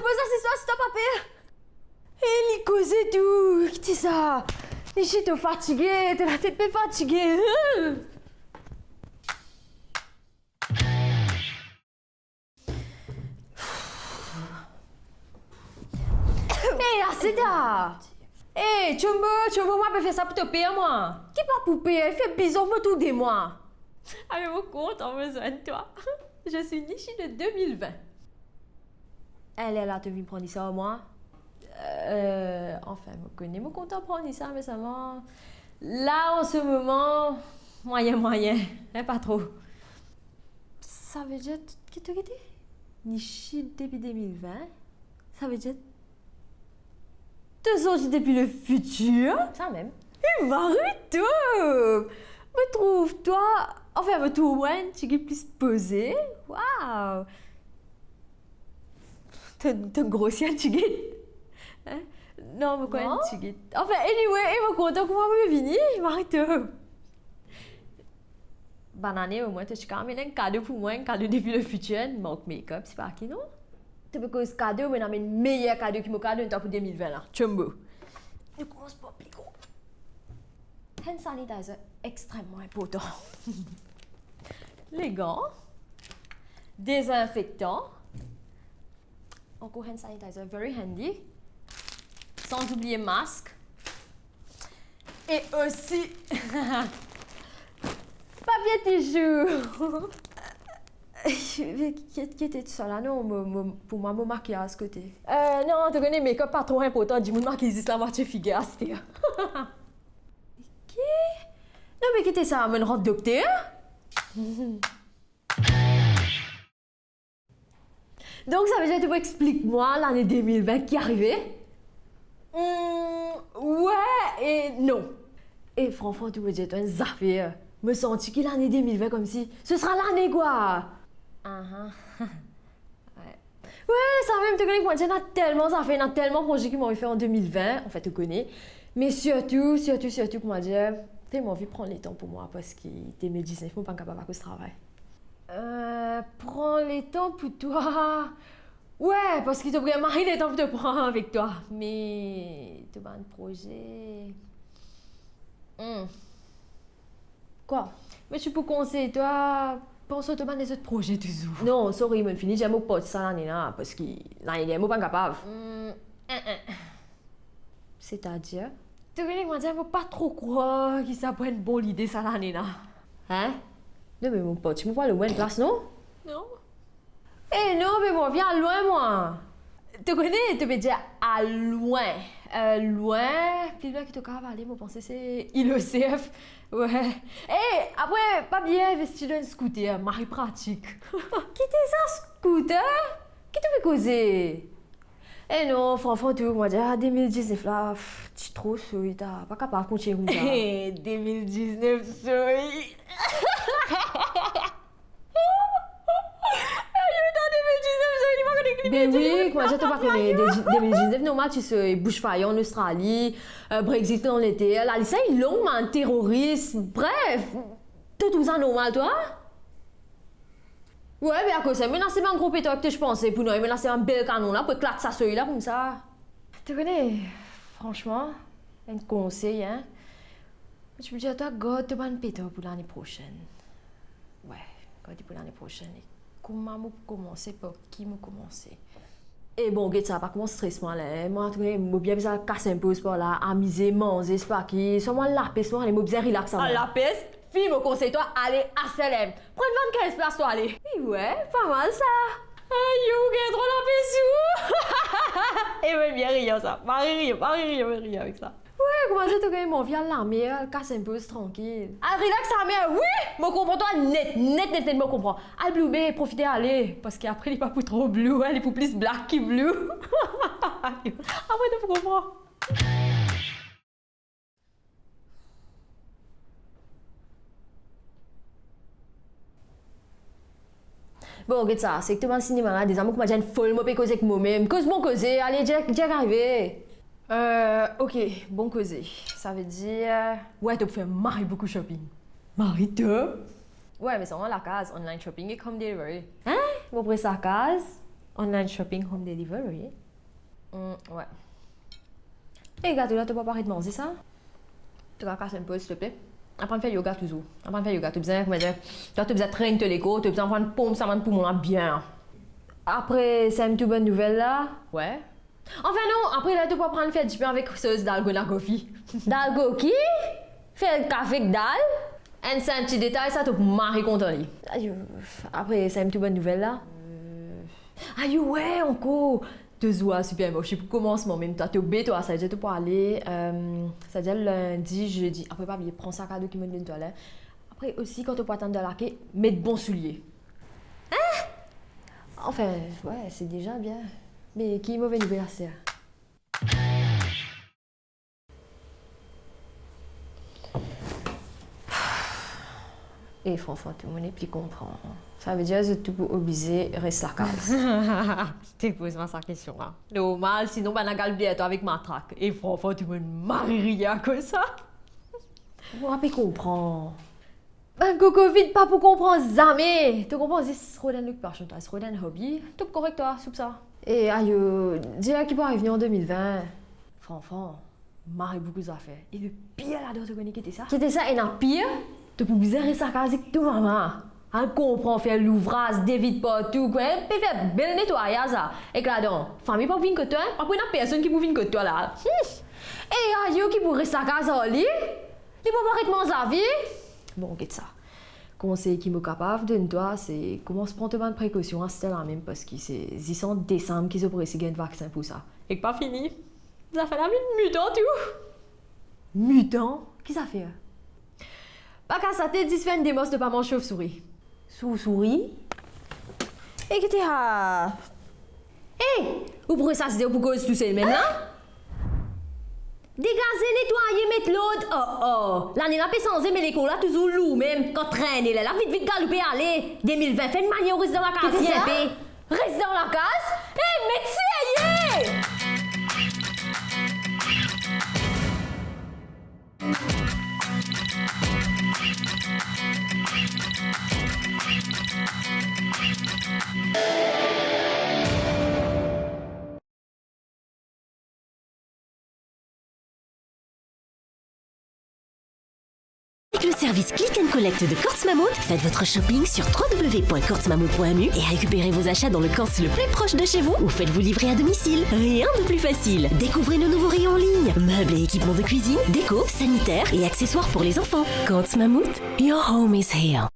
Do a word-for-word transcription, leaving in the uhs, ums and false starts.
Poz asiz twa, asiz twa, pa per. E li koze tou, ki ti sa? Nishi, to fatige, to latet pe fatige. Ey, ase ta! Ey, Chombo, Chombo, mo pa pe fer sa pou to per mwa. Ki pa pou per? Fer bizin mo tour de mwa. Ah, mais mon compte, on besoin de toi. Je suis Nishi de deux mille vingt. Eh, lerla to vinn pran li sa ar mwa? Euh, anfin, mo kone mo kontan pran li sa, me selman la, an se moman, mwayin, mwayin, hein, pa tro. Savedir ki to gete Nishi depi de mil vin? Savedir to sorti depi lefitir? Sa mem. E mari to! Mo trouv twa, anfin, mo trouv mwa enn tigit plis poze. Waw! To, to grosi enn tigit. Hein? Non, mo krwar enn tigit. Anfin, anyway, e mo kontan kouma mo vini, mari to. Bann ane, omwin to ti kav amenn enn kado pou mwa, enn kado depi lefitir, enn mark makeup, sepa ki, non? To pe koz kado, mo amenn meyer kado ki mo kav donn twa pou de mil vin la. Chombo. Nou koumans par pli gro. Hand sanitizer, extreman inportan. Legan. Dezinfektan. Ankor hand sanitizer, very handy. San oubliye mask. E osi, papie tisou. Ki, ki, ki ti sa la, non, mo, mo, pou mwa, mo makiyaz kote? Euh, non, to kone, makeup pa tro inportan, dimoun makiy zis lamwatie figir aster. Ki? Non, me ki ti sa, mo rant dokter? Donk, savedir to pou explik mwa lane de mil vin ki arive? Hmm, wi e non. E fran fran, to pou dir twa enn zafer. Mo santi ki lane de mil vin koumsi se sera lane, kwa. Aha. Wi. Wi, sa mem, to kone kouma dir, ena telman zafer, ena telman proze ki mo anvi fer an de mil vin, anfin, to kone. Me sirtou, sirtou, sirtou, kouma dir, mo anvi pran letan pou mwa, parski de mil diznef, mo pa kapav akoz travay. Euh, pran letan pou twa. Wi, parski to pou gagn mari letan pou to pran avek twa. Me to bann proze. Hmm. Kwa? Me ti pou konsey twa, pans ar to bann lezot proze touzour. Non, sorry, mo fini dir mo parti sa lane la, parski lane dernie mo pa kapav. Hmm, eh, eh. Setadir? To kone kouma dir, mo pa tro krwar ki sa pou enn bon lide sa lane la. Hein? Non, me mo parti, mo pou al lwin plas, non? Non. Eh non, me mo anvi al lwin, mwa. To kone, to pe dir al lwin. Euh, lwin, pli lwin ki to kapav ale, mo panse se Ile aux Cerfs. Wi. Eh, apre, pa bliye investi dan enn scooter, mari pratik. Ki ti sa, scooter? Ki to pe koze? Eh non, fran fran tou, mo dir, ah, de mil diznef la, pff, ti tro soy, ta pa kapav kontign koumsa. De mil diznef soy. Ayo, ta de mil diznef soy, li pa kone ki li pe dir. Be wi, kouma dir to pa kone, de, de mil diznef, normal, ti soy, bushfire an Ostrali, euh, Brexit Angleterre, lalist la long, man, teroris, bref. To trouv sa normal, twa? Wi, be akoz sa, mo ena sa bann gro peto ki to ti panse pou nou, mo ena sa bann bel kanon la, pou eklat sa soy la koumsa. To kone, fransman, enn konsey, hein. Mo ti pou dir twa, gard to bann peto pou lane prosenn. Wi, gard li pou lane prosenn. E kouma mo pou koumanse, par ki mo koumanse? E bon, get sa, pa koumans stres mwa la, hein. Mwa, to kone, mo bien bizin kas enn poz par la, amize, manze, sepa ki, swa mo al lapes, mo ale, mo bizin relax sa mwa. Al lapes? Fi, mo konsey twa ale H L M. Pran enn bann kinz plas, to ale. Wi, pa mal sa. Ayo, ou gagn tro lapes ou. E wi, bien rian sa. Mari rian, mari rian, mari rian avek sa. Wi, kouma dir to gagn mo anvi al lamer, al kas enn poz trankil. Al relax lamer, wi, mo konpran twa net, net, net, net, mo konpran. Al blue, be profite ale, parski apre li pa pou tro blue, hein, li pou plis black ki blue. Apre to pou konpran. Bon, get sa, se ki to bann sinema la, deza mo kouma dir enn fol, mo pe koze ek momem. Koz bon koze, ale, direk, direk arive. Euh, ok, bon koze. Savedir, wi, to pou fer mari boukou shopping. Mari to? Wi, me selman lakaz, online shopping ek home delivery. Hein? Mo pres lakaz? Online shopping, home delivery. Hmm, ouais. E gato la, to pa paret manze sa? To kapav kas enn poz, silteple? Aprann fer yoga touzour. Aprann fer yoga, to bizin, koumadir, to bizin trenn to lekor, to bizin aprann ponp sa bann poumon la bien. Apre sa, enn tou bonn nouvel la. Ouais. Anfin non, apre la, to pou aprann fer dipin avek sos dalgona coffee. Dalgo ki? Fer kafe ek dal? Enn sinp ti detay sa, to pou mari kontan li. Ayo, apre sa, enn tou bonn nouvel la. Euh, ayo, ouais, ankor. To zour al sipermarse pou koumansman mem, twa, to be twa, savedir to pou ale, euh, savedir lindi, zedi. Apre pa bliye pran sa kado ki mo donn twa la. Apre osi, kan to pou atann dan lake, met bon soulie. Hein? Anfin, ouais, se deza bien. Me ki move nouvel aster? E franchman, to mo nepli konpran. Savedir zot tou pou oblize res lakaz. To poz mwa sa kestion la. Normal, sinon bann la gal bler twa avek matrak. E franchman, to mo mari rir akoz sa. Mo pa pe konpran. Bann kokovid pa pou konpran zame. To konpran, zis rod enn lokipasion twa, zis rod enn hobi. To pou korek twa, soup sa. E ayo, dir ki pou ariv nou an de mil vin. Franchman, mari boukou zafer. E lepir ladan, to kone ki ete sa? Ki ete sa? Ena pir? To pou bizin res lakaz ek to mama. Al konpran, fer louvraz, devid partou, kwe, pe fer bel netwayaz la. Ek ladan, fami pa pou vinn kot twa, hein? Pa pou ena personn ki pou vinn kot twa la. Hmm. E ayo ki pou res lakaz ar li? Li pa pou aret manz lavi? Bon, get sa. Konsey ki mo kapav donn twa, se koumans pran to bann prekosion aster la mem, parski se zis an desam ki zot pou resi gagn vaksin pou sa. Ek pa fini. Zafer la vinn mitan tou. Mitan? Ki zafer? Pa kas latet, zis fer enn demars de pa manz sovsouri. Sovsouri? E ki ete sa? E, ou pou res asize, ou pou koz tousel mem la? Degaze, netwaye, met lord. Oh, oh. Lane la pe sanze, me lekor la touzour lour mem. Kan trene la, la vit vit galoupe ale. De mil vin, fer enn manier ou res dan lakaz. Ki ete sa? Enpe. Res dan lakaz? E, met serye! Avec le service Click and Collect de Courts Mammouth, faites votre shopping sur trois W point courtsmammouth point M U et récupérez vos achats dans le Courts le plus proche de chez vous ou faites-vous livrer à domicile. Rien de plus facile. Découvrez nos nouveaux rayons en ligne, meubles et équipements de cuisine, déco, sanitaire et accessoires pour les enfants. Courts Mammouth, your home is here.